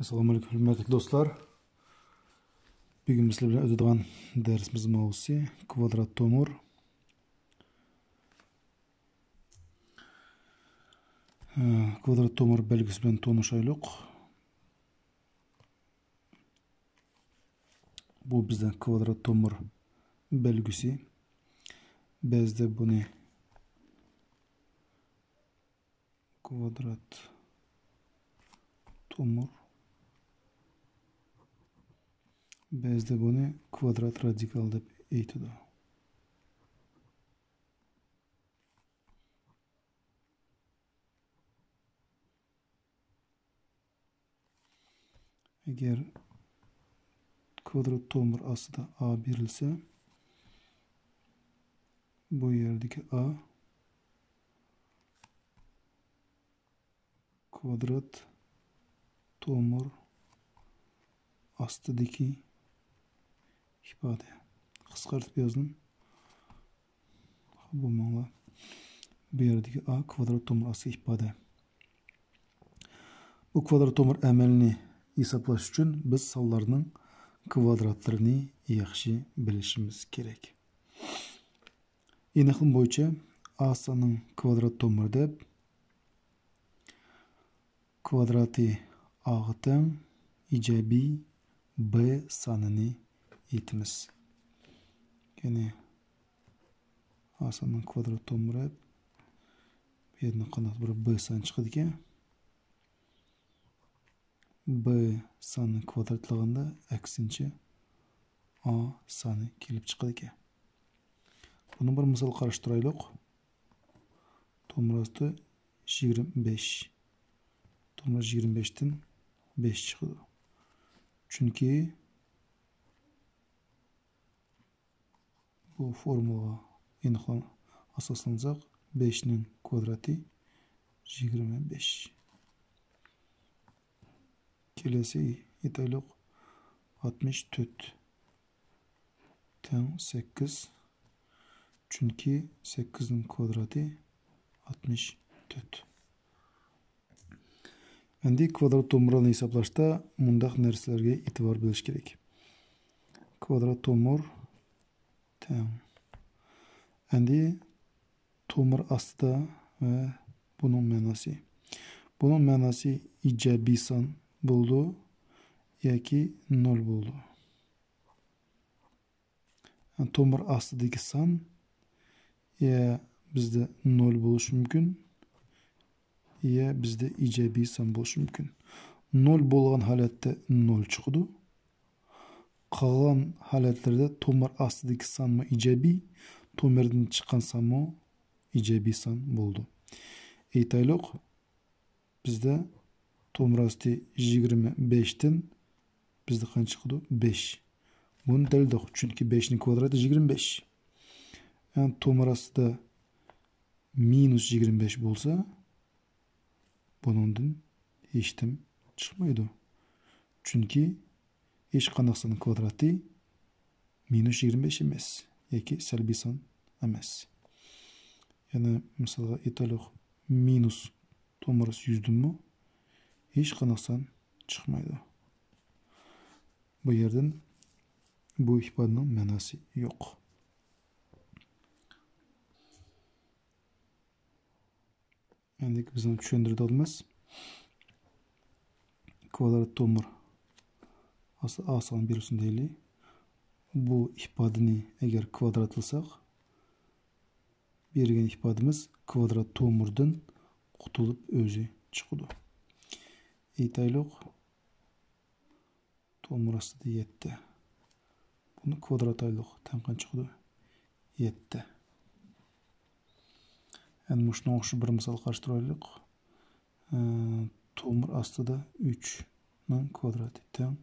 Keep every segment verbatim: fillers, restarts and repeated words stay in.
ئەسسالامۇئەلەيكۇم، ھۆرمەتلىك دوستلار. بۈگۈن بىز سىلەر بىلەن ئۆتىدىغان دەرسىمىز ماۋۇسى، كۋادرات تومۇر. ھە، كۋادرات تومۇر بەلگىسى بىلەن تونۇشايلۇق. بۇ بىزدە كۋادرات تومۇر بەلگىسى. بەزىدە بۇنى كۋادرات تومۇر، بەزىدە بۇنى كۋادرات رادىكال دەپ ئېيتىدۇ. ئەگەر كۋادرات تومۇر ئاستىدا ئا بېرىلسە، بۇ يەردىكى ئا كۋادرات تومۇر ئاستىدىكى ئىپادە. قىسقارتىپ يازدىم. بۇ ماڭلا. بۇ يەردىكى ئا كۋادرات تومۇر ئاستى ئىپادە. بۇ كۋادرات تومۇر ئەمەلنى ھېسابلاش ئۈچۈن بىز سانلارنىڭ كۋادراتلىرىنى ياخشى بىلىشىمىز كېرەك. ئېنىقلىما بويىچە ئا ساننىڭ كۋادرات تومۇرى دەپ، كۋادراتى ئاغا تەڭ ئىجابىي بى سانىنى ئېيتىمىز. يەنى ئا ساننىڭ كۋادرات تومۇرى، بۇ يەردىن قانداق بىر بى سان چىقىدىكەن. بى ساننى كۋادراتلىغاندا ئەكسىنچە ئا سانى كېلىپ چىقىدىكەن. بۇنىڭ بىر مىسال قاراشتۇرايلۇق. تومۇر ئاستى يىگىرمە بەش. تومۇر يىگىرمە بەشتىن بەش چىقىدۇ. چۈنكى بۇ فورمۇلىغا ئېنىقلان-، ئاساسلانساق، بەشنىڭ كۋادراتى يىگىرمە بەش. كېلەسى ئېيتايلۇق، ئاتمىش تۆت تەڭ سەككىز، چۈنكى سەككىزنىڭ كۋادراتى ئاتمىش تۆت. ئەمدى كۋادرات تومۇرلارنى ھېسابلاشتا مۇنداق نەرسىلەرگە ئېتىبار بېرىش كېرەك. كۋادرات تومۇر تەڭ. ئەمدى تومۇر ئاستىدا ۋە بۇنىڭ مەناسى. بۇنىڭ مەناسى ئىجابىي سان بولىدۇ ياكى نول بولىدۇ. تومۇر ئاستىدىكى سان يا بىزدە نول بولۇشى مۇمكىن، يا بىزدە ئىجابىي سان بولۇشى مۇمكىن. نول بولغان ھالەتتە نول چىقىدۇ. قالغان ھالەتلەردە تومۇر ئاستىدىكى سانمۇ ئىجابىي، تومۇردىن چىققان سانمۇ ئىجابىي سان بولىدۇ. ئېيتايلۇق، بىزدە تومۇر ئاستى يىگىرمە بەشتىن بىزدە قانچە چىقىدۇ؟ بەش. بۇنى دەلدۇق، چۈنكى بەشنىڭ كۋادراتى يىگىرمە بەش. يەنى تومۇر ئاستىدا مىنۇس يىگىرمە بەش بولسا، بۇنىڭدىن ھېچنېمە چىقمايدۇ. چۈنكى ھېچقانداق سان كۋادراتى مىنۇس يىگىرمە بەش ئەمەس ياكى سەلبىي سان ئەمەس. يەنە مىسالغا ئېيتايلۇق، مىنۇس تومۇر ئاستى يۈزدىنمۇ ھېچقانداق سان چىقمايدۇ. بۇ يەردىن بۇ ئىپادىنىڭ مەناسى يوق. ئەمدى بىزنىڭ چۈشەندۈرۈۋالىمىز. كۋادرات تومۇر ئاستى ئا سان بېرىلسۇن دەيلى. بۇ ئىپادىنى ئەگەر كۋادراتلىساق، بېرىلگەن ئىپادىمىز كۋادرات تومۇردىن قۇتۇلۇپ ئۆزى چىقىدۇ. ئېيتايلۇق، تومۇر ئاستىدا يەتتە. بۇنى كۋادراتلايلۇق، تەڭ قانچە چىقىدۇ؟ يەتتە. يەنە مۇشۇنىڭغا ئوخشاش بىر مىسال قاراشتۇرايلۇق. ئە، تومۇر ئاستىدا ئۈچنىڭ كۋادراتى تەڭ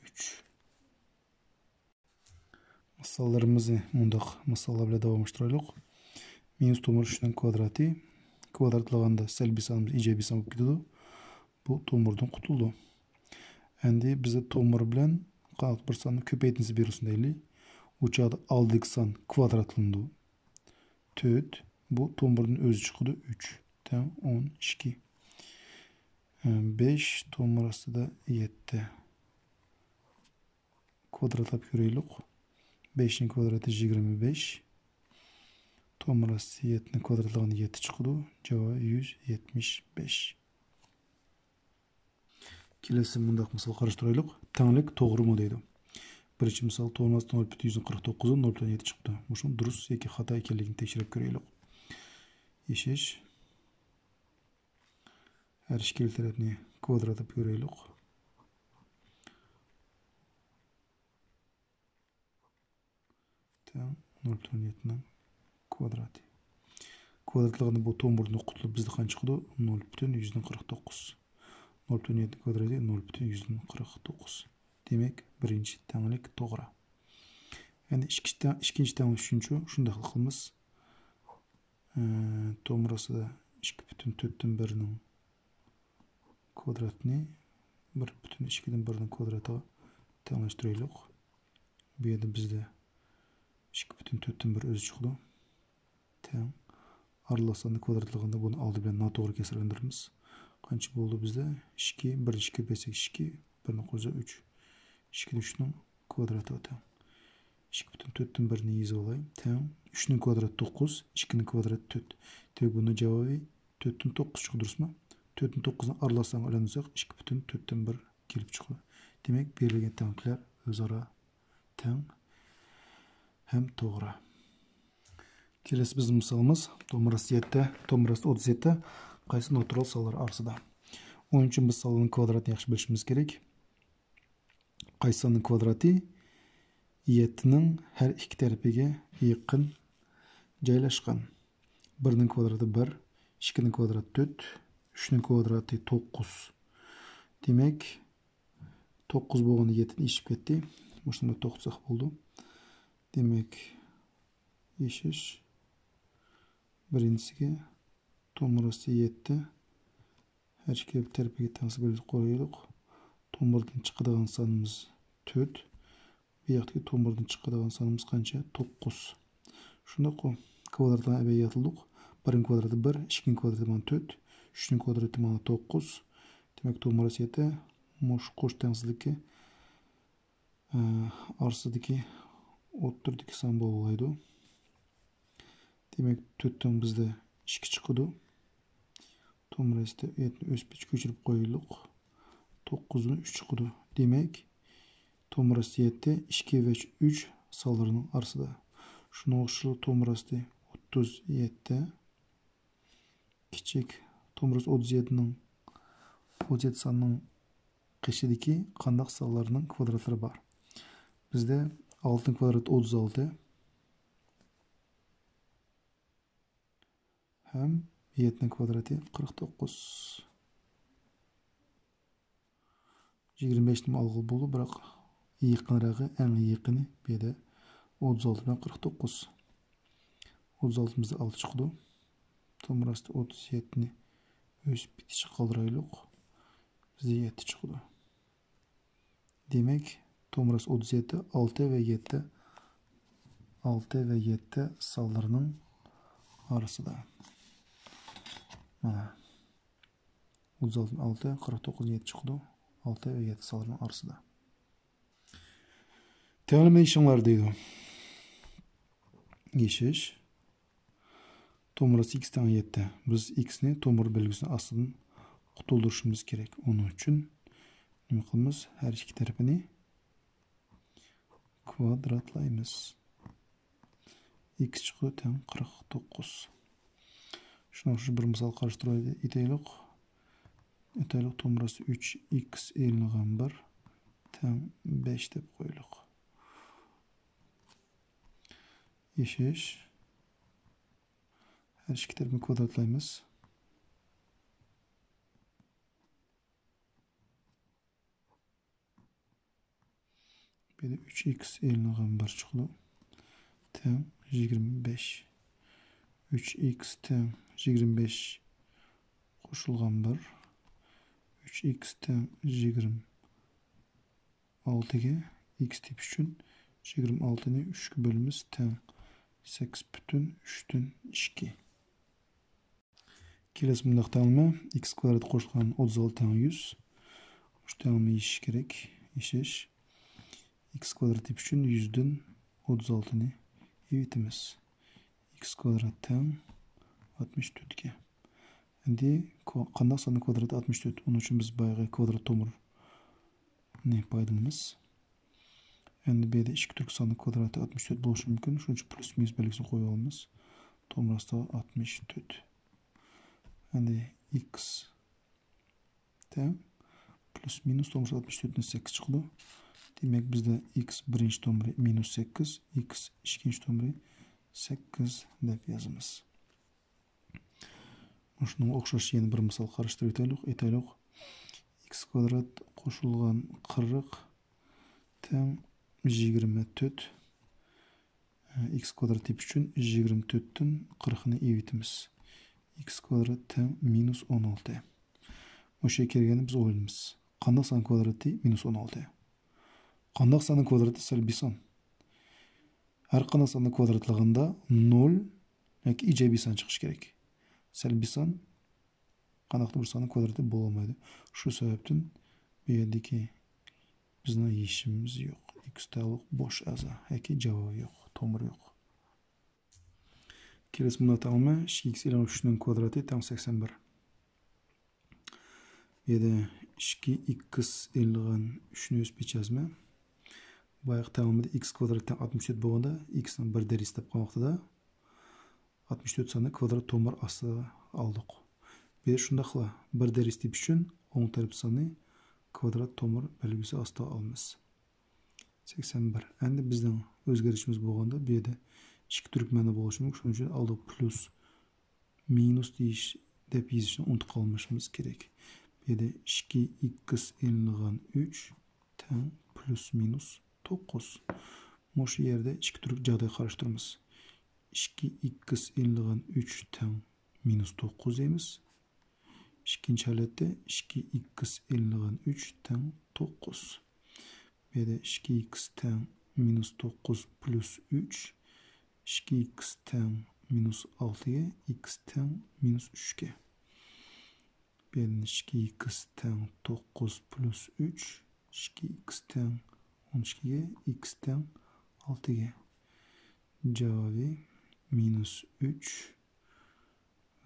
ئۈچ. مىساللىرىمىزنى مۇنداق مىساللار بىلەن داۋاملاشتۇرايلۇق. مىنۇس تومۇر ئۈچنىڭ كۋادراتى. كۋادراتلىغاندا سەلبىي سانىمىز ئىجابىي سان بولۇپ كېتىدۇ. بۇ تومۇردىن قۇتۇلدى. ئەمدى بىزدە تومۇر بىلەن قانداق بىر ساننى كۆپەيتمىسى بېرىلسۇن دەيلى. ئۇ چاغدا ئالدىدىكى سان كۋادراتلىنىدۇ. تۆت. بۇ تومۇردىن ئۆزى چىقىدۇ. ئۈچ تەڭ ئون ئىككى. بەش تومۇر ئاستىدا يەتتە. كۋادراتلاپ كۆرەيلۇق. بەشنىڭ كۋادراتى يىگىرمە بەش. تومۇر ئاستى يەتتىنى كۋادراتلىغاندا يەتتە چىقىدۇ. جاۋابى يۈز يەتمىش بەش. كېلەسى مۇنداق مىسال قاراشتۇرايلۇق. تەڭلىك توغرىمۇ دەيدۇ. بىرىنچى مىسال، تومۇر ئاستى نول پۈتۈن يۈزدىن قىرىق توققۇزدىن نول پۈتۈن يەتتە چىقىپتۇ. مۇشۇ دۇرۇس ياكى خاتا ئىكەنلىكىنى تەكشۈرۈپ كۆرەيلۇق. يېشىش. ھەر ئىككىلا تەرەپنى كۋادراتلاپ كۆرەيلۇق. تەڭ نول پۈتۈن يەتتىنىڭ كۋادراتى. كۋادراتلىغاندا بۇ تومۇردىن قۇتۇلۇپ بىزدە قانچە چىقىدۇ؟ نول پۈتۈن يۈزدىن قىرىق توققۇز. نول پۈتۈن يەتتە كۋادراتى نول پۈتۈن يۈزدىن قىرىق توققۇز. دېمەك، بىرىنچى تەڭلىك توغرا. يەنى ئىككىنچى تەڭ-، ئىككىنچى تەڭلىك ئۈچۈنچۇ شۇنداق قىلىمىز. ئى، تومۇر ئاستىدا ئىككى پۈتۈن تۆتتىن بىرنىڭ كۋادراتىنى بىر پۈتۈن ئىككىدىن بىرنىڭ كۋادراتىغا تەڭلەشتۈرەيلۇق. بۇ يەردە بىزدە ئىككى پۈتۈن تۆتتىن بىر ئۆزى چىقىدۇ. تەڭ. ئارىلىق ساننى كۋادراتلىغاندا بۇنى ئالدى بىلەن ناتوغرا كەسىرلەندۈرىمىز. قانچە بولدى بىزدە؟ ئىككى، بىرنى ئىككىگە بۆلسەك ئىككى، بىرنى قوشسا ئۈچ. ئىككىدە ئۈچنىڭ كۋادراتىغا تەڭ. ئىككى پۈتۈن تۆتتىن بىرنى يېزىۋالاي. تەڭ. ئۈچنىڭ كۋادراتى توققۇز، ئىككىنىڭ كۋادراتى تۆت. دېمەك، بۇنىڭ جاۋابى تۆتتىن توققۇز چىقىدۇ، دۇرۇسمۇ؟ تۆتتىن توققۇزنى ئارىلىق سانغا ئايلاندۇرساق، ئىككى پۈتۈن تۆتتىن بىر كېلىپ چىقىدۇ. دېمەك، بېرىلگەن تەڭلىكلەر ئۆزئارا تەڭ ھەم توغرا. كېلەسى بىزنىڭ مىسالىمىز تومۇر ئاستى يەتتە، تومۇر ئاستى ئوتتۇز يەتتە، قايسى ناتۈرال سانلار ئارىسىدا؟ ئون ئۈچىنچى مىسالنىڭ كۋادراتىنى ياخشى بىلىشىمىز كېرەك. قايسى ساننىڭ كۋادراتى يەتتىنىڭ ھەر ئىككى تەرىپىگە يېقىن جايلاشقان؟ بىرنىڭ كۋادراتى بىر، ئىككىنىڭ كۋادراتى تۆت، ئۈچنىڭ كۋادراتى توققۇز. دېمەك، توققۇز بولغاندا يەتتىدىن ئېشىپ كەتتى. مۇشۇنى توختىساق بولىدۇ. دېمەك، ئېشىش بىرىنچىسىگە تومۇر ئاستى يەتتە، ھەر ئىككى تەرىپىگە تەڭسىز بۆلۈپ قويايلۇق. تومۇردىن چىقىدىغان سانىمىز تۆت. بۇ ياقتىكى تومۇردىن چىقىدىغان سانىمىز قانچە؟ توققۇز. شۇنداققۇ؟ كۋادراتلارنى ئەمەلىي ياتلىدۇق. بىرنىڭ كۋادراتى بىر، ئىككىنىڭ كۋادراتى مانا تۆت، ئۈچنىڭ كۋادراتى مانا توققۇز. دېمەك، تومۇر ئاستى يەتتە مۇشۇ قوش تەڭسىزلىككە، ئە، ئارىسىدىكى ئوتتۇرىدىكى سان بولغىلايدۇ. دېمەك، تۆتتىن بىزدە ئىككى چىقىدۇ. تومۇر ئاستى يەتتىنى ئۆز پېتىگە كۆچۈرۈپ قويايلۇق. توققۇزدىن ئۈچ چىقىدۇ. دېمەك، تومۇر ئاستى يەتتە، ئىككى ۋە ئۈچ سانلىرىنىڭ ئارىسىدا. شۇنىڭغا ئوخشاش تومۇر ئاستى ئوتتۇز يەتتە، كىچىك تومۇر ئاستى ئوتتۇز يەتتىنىڭ، ئوتتۇز يەتتە ساننىڭ قېشىدىكى قانداق سانلارنىڭ كۋادراتلىرى بار؟ بىزدە ئالتىنىڭ كۋادراتى ئوتتۇز ئالتە. ھەم يەتتىنىڭ كۋادراتى قىرىق توققۇز. يىگىرمە بەشنى ئالغىلى بولىدۇ، بىراق يېقىنراقى، ئەڭ يېقىنى بۇ يەردە ئوتتۇز ئالتە بىلەن قىرىق توققۇز. ئوتتۇز ئالتىمىزدا ئالتە چىقىدۇ. تومۇر ئاستى ئوتتۇز يەتتىنى ئۆز پېتىچە قالدۇرايلۇق. بىزدە يەتتە چىقىدۇ. دېمەك، تومۇر ئاستى ئوتتۇز يەتتە، ئالتە ۋە يەتتە، ئالتە ۋە يەتتە سانلىرىنىڭ ئارىسىدا. مانا. ئوتتۇز ئالتىدىن ئالتە، قىرىق توققۇزدىن يەتتە چىقىدۇ. ئالتە ۋە يەتتە سانلىرىنىڭ ئارىسىدا. تەڭلىمە يېشىڭلار دەيدۇ. يېشىش. تومۇر ئاستى ئىكس تەڭ يەتتە. بىز ئىكسنى تومۇر بەلگىسىنىڭ ئاستىدىن قۇتۇلدۇرۇشىمىز كېرەك. ئۇنىڭ ئۈچۈن نېمە قىلىمىز؟ ھەر ئىككى تەرىپىنى كۋادراتلايمىز. ئىكس چىقىدۇ تەڭ قىرىق توققۇز. شۇنىڭ ئۈچۈن بىر مىسال قاراشتۇرۇپ ئېيتايلۇق. ئېيتايلۇق، تومۇر ئاستى ئۈچ ئىكس ئېلىنغان بىر تەڭ بەش دەپ قويايلۇق. يېشىش. ھەر ئىككى تەرەپنى كۋادراتلايمىز. بۇ يەردە ئۈچ ئىكس ئېلىنغان بىر چىقىدۇ. تەڭ يىگىرمە بەش. ئۈچ ئىكس تەڭ يىگىرمە بەش قوشۇلغان بىر. ئۈچ ئىكس تەڭ يىگىرمە ئالتىگە ئىكس تېپىش ئۈچۈن يىگىرمە ئالتىنى ئۈچكە بۆلىمىز، تەڭ سەككىز پۈتۈن ئۈچتىن ئىككى. كېلەسى مۇنداق تەڭلىمە، ئىكس كۋادرات قوشۇلغان ئوتتۇز ئالتە تەڭ يۈز. مۇشۇ تەڭلىمە يېشىش كېرەك. يېشىش. ئىكس كۋادرات تېپىش ئۈچۈن يۈزدىن ئوتتۇز ئالتىنى ئېلىۋېتىمىز. ئىكس كۋادرات تەڭ ئاتمىش تۆتكە. ئەمدى كو-، قانداق ساننىڭ كۋادراتى ئاتمىش تۆت؟ ئۇنىڭ ئۈچۈن بىز بايىقى كۋادرات تومۇرنى پايدىلىنىمىز. ئەمدى بۇ يەردە ئىككى تۈرلۈك ساننىڭ كۋادراتى ئاتمىش تۆت بولۇشى مۇمكىن. شۇنىڭ ئۈچۈن پلۇس مىنۇس بەلگىسىنى قويۇۋالىمىز. تومۇر ئاستىغا ئاتمىش تۆت. ئەمدى ئىكس تەڭ پلۇس مىنۇس تومۇر ئاتمىش تۆتتىن سەككىز چىقىدۇ. دېمەك، بىزدە ئىكس بىرىنچى تومۇرى مىنۇس سەككىز، ئىكس ئىككىنچى تومۇرى سەككىز دەپ يازىمىز. مۇشۇنىڭغا ئوخشاش يەنە بىر مىسال قاراشتۇرۇپ ئېيتايلۇق. ئېيتايلۇق. ئىكس كۋادرات قوشۇلغان قىرىق تەڭ يىگىرمە تۆت. ئىكس كۋادرات تېپىش ئۈچۈن يىگىرمە تۆتتىن قىرىقنى ئېلىۋېتىمىز. ئىكس كۋادرات تەڭ مىنۇس ئون ئالتە. مۇشۇ يەرگە كەلگەندە بىز ئويلىنىمىز. قانداق سان كۋادراتى مىنۇس ئون ئالتە؟ قانداق ساننىڭ كۋادراتى سەلبىي سان؟ ھەر قانداق ساننى كۋادراتلىغاندا نول ياكى ئىجابىي سان چىقىشى كېرەك. سەلبىي سان قانداقتۇر بىر ساننىڭ كۋادراتى بولالمايدۇ. شۇ سەۋەبتىن بۇ يەردىكى بىزنىڭ يېشىمىز يوق. ئىكس تەۋەلىك بوش ئەزا ياكى جاۋابى يوق، تومۇر يوق. كېلەسى مۇنداق تەڭلىمە، ئىككى ئىكس ئېلىڭ ئۈچنىڭ كۋادراتى تەڭ سەكسەن بىر. بۇ يەردە ئىككى ئىكس ئېلىنغان ئۈچنى ئۆز پېچەزمە. بايىقى تەڭلىمىدە ئىكس كۋادرات تەڭ ئاتمىش تۆت بولغاندا، ئىكسنىڭ بىر دەرىجىسى تاپقان ۋاقتىدا ئاتمىش تۆت ساننى كۋادرات تومۇر ئاستىغا ئالدۇق. بۇ يەردە شۇنداقلا بىر دەرىجىسى تېپىش ئۈچۈن ئوڭ تەرەپ ساننى كۋادرات تومۇر بەلگىسى ئاستىغا ئالىمىز. سەكسەن بىر. ئەمدى بىزنىڭ ئۆزگىرىشىمىز بولغاندا، بۇ يەردە ئىككى تۈرلۈك مەنە بولۇشى مۇمكىن. شۇنىڭ ئۈچۈن ئالدى پلۇس مىنۇس دېيىش دەپ يېزىشنى ئۇنتۇپ قالمىشىمىز كېرەك. بۇ يەردە ئىككى ئىكس ئېلىنغان ئۈچ تەڭ پلۇس مىنۇس توققۇز. مۇشۇ يەردە ئىككى تۈرلۈك جاغداي قاراشتۇرىمىز. ئىككى ئىكس ئېلىنغان ئۈچ تەڭ مىنۇس توققۇز دەيمىز. ئىككىنچى ھالەتتە ئىككى ئىكس ئېلىنغان ئۈچ تەڭ توققۇز. بۇ يەردە ئىككى ئىكس تەڭ مىنۇس توققۇز پلۇس ئۈچ، ئىككى ئىكس تەڭ مىنۇس ئالتىگە، ئىكس تەڭ مىنۇس ئۈچكە. بۇ يەردىن ئىككى ئىكس تەڭ توققۇز پلۇس ئۈچ، ئىككى ئىكس تەڭ ئون ئىككىگە، ئىكس تەڭ ئالتىگە. جاۋابى مىنۇس ئۈچ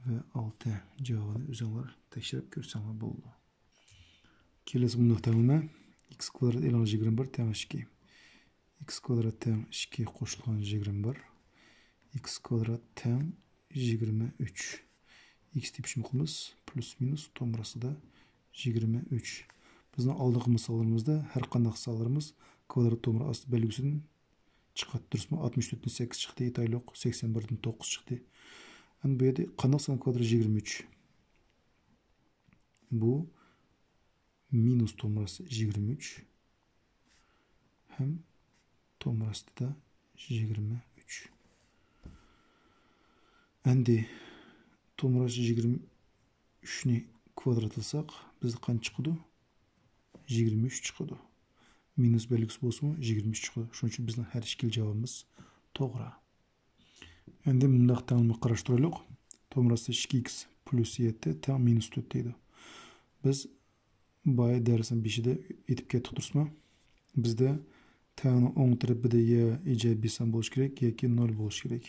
ۋە ئالتە. جاۋابىنى ئۆزۈڭلار تەكشۈرۈپ كۆرسەڭلار بولىدۇ. كېلەسى مۇنداق تەڭلىمە. ئىكس كۋادرات ئېلىڭ يىگىرمە بىر تەڭ ئىككى. ئىكس كۋادرات تەڭ ئىككى قوشۇلغان يىگىرمە بىر. ئىكس كۋادرات تەڭ يىگىرمە ئۈچ. ئىكس تېپىشنى قىلىمىز. پلۇس مىنۇس تومۇر ئاستىدا يىگىرمە ئۈچ. بىزنىڭ ئالدىنقى مىساللىرىمىزدا ھەر قانداق سانلىرىمىز كۋادرات تومۇر ئاستى بەلگىسىدىن چىقارتتۇرسىمۇ، ئاتمىش تۆتتىن سەككىز چىقتى، ئېيتايلۇق، سەكسەن بىردىن توققۇز چىقتى. ئەمدى بۇ يەردە قانداق سان كۋادرات يىگىرمە ئۈچ؟ بۇ مىنۇس تومۇر ئاستى يىگىرمە ئۈچ ھەم تومۇر ئاستىدا يىگىرمە ئۈچ. ئەمدى تومۇر ئاستى يىگىرمە ئۈچنى كۋادراتلىساق، بىزدە قانچە چىقىدۇ؟ يىگىرمە ئۈچ چىقىدۇ. مىنۇس بەلگىسى بولسىمۇ يىگىرمە ئۈچ چىقىدۇ. شۇنىڭ ئۈچۈن بىزنىڭ ھەر ئىككىلا جاۋابىمىز توغرا. ئەمدى مۇنداق تەڭلىمە قاراشتۇرايلۇق. تومۇر ئاستى ئىككى ئىكس پلۇس يەتتە تەڭ مىنۇس تۆت دەيدۇ. بىز بايا دەرسنىڭ بېشىدا ئېيتىپ كەتتۇق، دۇرۇسمۇ؟ بىزدە تەڭنىڭ ئوڭ تەرىپىدە يا ئىجابىي سان بولۇشى كېرەك ياكى نول بولۇشى كېرەك.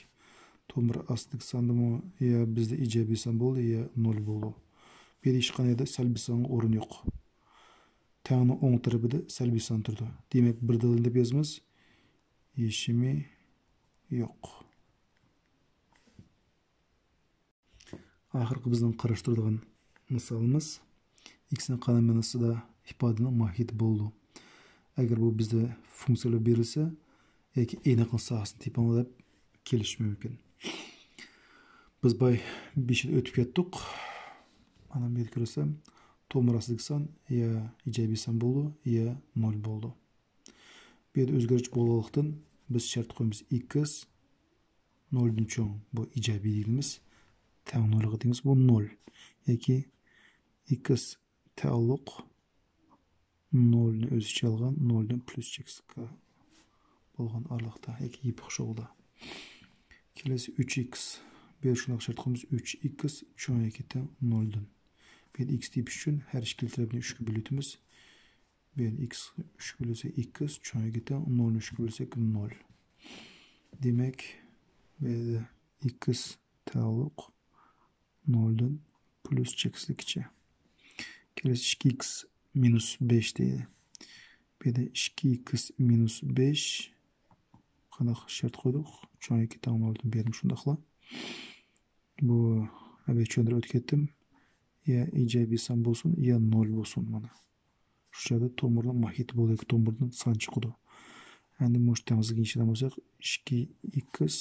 تومۇر ئاستىدىكى ساندىمۇ يا بىزدە ئىجابىي سان بولدى، يا نول بولدى. بۇ يەردە ھېچقانداق سەلبىي سانغا ئورۇن يوق. تەڭنىڭ ئوڭ تەرىپىدە سەلبىي سان تۇرىدۇ. دېمەك، بىر دېلنى دەپ يازىمىز. يېشىمى يوق. ئاخىرقى بىزنىڭ قاراشتۇرىدىغان مىسالىمىز ئىكسنىڭ قانۇن مەنىسىدا ئىپادىنىڭ ماھىيىتى بولىدۇ. ئەگەر بۇ بىزدە فۇنكسىيەلەر بېرىلسە ياكى ئېنىقنىڭ ساھەسىنى تېپىڭلار دەپ كېلىشى مۇمكىن. بىز باي بېشىدا ئۆتۈپ كەتتۇق. مانا بۇ يەرگە كىرسەم، تومۇر ئاستىدىكى سان يا ئىجابىي سان بولىدۇ، يا نول بولىدۇ. بۇ يەردە ئۆزگەرتىش بولغانلىقتىن، بىز شەرت قويىمىز، ئىكس نولدىن چوڭ، بۇ ئىجابىي دېگىنىمىز، تەڭ نولغا دېگىنىمىز بۇ نول. ياكى ئىكس تەئەللۇق نولنى ئۆز ئىچىگە ئالغان، نولدىن پلۇس چېكىسكا بولغان ئارىلىقتا ياكى يېپىق شوغۇلدا. كېلەسى ئۈچ ئىكس. بۇ يەردە شۇنداق شەرت قويىمىز، ئۈچ ئىكس چوڭ ياكى تەڭ نولدىن. بۇ يەردە ئىكس تېپىش ئۈچۈن ھەر ئىككىلا تەرەپنى ئۈچكە بۆلۈۋېتىمىز. بۇ يەردە ئىكس ئۈچكە بۆلسە ئىكس، چوڭ ياكى تەڭ نولنى ئۈچكە بۆلسەك نول. دېمەك، بۇ يەردە ئىكس تەۋەلۇق نولدىن پليۇس چەكسىزلىككىچە. كېلەسى ئىككى ئىكس مىنۇس بەش دەيدۇ. بۇ يەردە ئىككى ئىكس مىنۇس بەش. قانداق شەرت قويدۇق؟ چوڭ ياكى تەڭ نولدىن بەرمە شۇنداقلا. بۇ ئەمەلىي چۈشەندۈرۈپ ئۆتۈپ كەتتىم. يا ئىجابىي سان بولسۇن، يا نول بولسۇن مانا. شۇ چاغدا تومۇرنىڭ ماھىيىتى بولىدۇ، تومۇردىن سان چىقىدۇ. ئەمدى مۇشۇ تەڭسىزلىكنى ئىشلەيدىغان بولساق، ئىككى ئىكس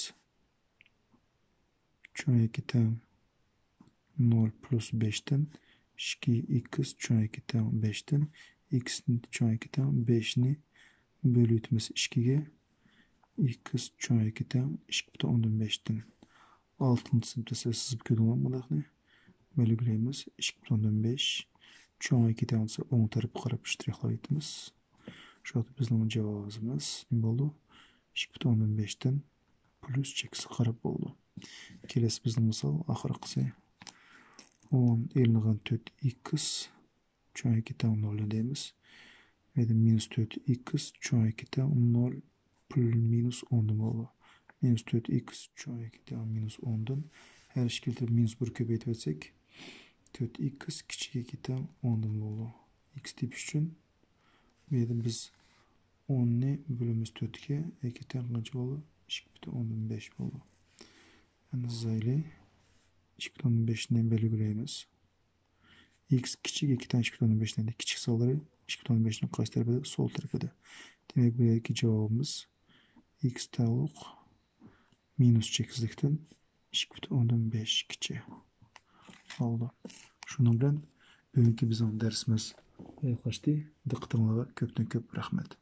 چوڭ ياكى تەڭ نول پليۇس بەشتىن، ئىككى ئىكس چوڭ ياكى تەڭ بەشتىن، ئىكس چوڭ ياكى تەڭ بەشنى بۆلۈۋېتىمىز ئىككىگە، ئىكس چوڭ ياكى تەڭ ئىككى پۈتۈن ئوندىن بەشتىن. ئالتىنچى سىنىپتا سىز سىزىپ كۆردۈڭلارمۇ بۇنداقنى؟ بەلگىلەيمىز. ئىككى پۈتۈن ئوندىن بەش چوڭ ياكى تەڭ دېسە، ئوڭ تەرەپكە قاراپ شترىخلاپ ئۆتىمىز. شۇ ۋاقىتتا بىزنىڭ جاۋابىمىز نېمە بولىدۇ؟ ئىككى پۈتۈن ئوندىن بەشتىن پليۇس چەكسىگە قاراپ بولىدۇ. كېلەسى بىزنىڭ مىسال ئاخىرقىسى. ئون ئېلىنغان تۆت ئىكس چوڭ ياكى تەڭ نولدىن دەيمىز. يەنى مىنۇس تۆت ئىكس چوڭ ياكى تەڭ نول پليۇس مىنۇس ئوندىن بولىدۇ. مىنۇس تۆت ئىكس چوڭ ياكى تەڭ مىنۇس ئوندىن. ھەر ئىككىلا تەرەپ مىنۇس بىر كۆپەيتىۋەتسەك، تۆت ئىكس كىچىك ياكى تەڭ ئوندىن بولىدۇ. ئىكس تېپىش ئۈچۈن بۇ يەردە بىز ئوننى بۆلىمىز تۆتكە، ياكى تەڭ قانچە بولىدۇ؟ ئىككى پۈتۈن ئوندىن بەش بولىدۇ. ئەمدى سىزايلى. ئىككى پۈتۈن ئوندىن بەشنى بەلگىلەيمىز. ئىكس كىچىك ياكى تەڭ ئىككى پۈتۈن ئوندىن بەشتىن كىچىك سانلىرى ئىككى پۈتۈن ئوندىن بەشنىڭ قايسى تەرىپىدە؟ سول تەرىپىدە. دېمەك، بۇ يەردىكى جاۋابىمىز ئىكس تەۋەلۇق مىنۇس چەكسىزلىكتىن ئىككى پۈتۈن ئوندىن بەشكىچە بولىدۇ. شۇنىڭ بىلەن بۈگۈنكى بىزنىڭ دەرسىمىز ئاياغلاشتى. دىققىتىڭلارغا كۆپتىن كۆپ رەھمەت.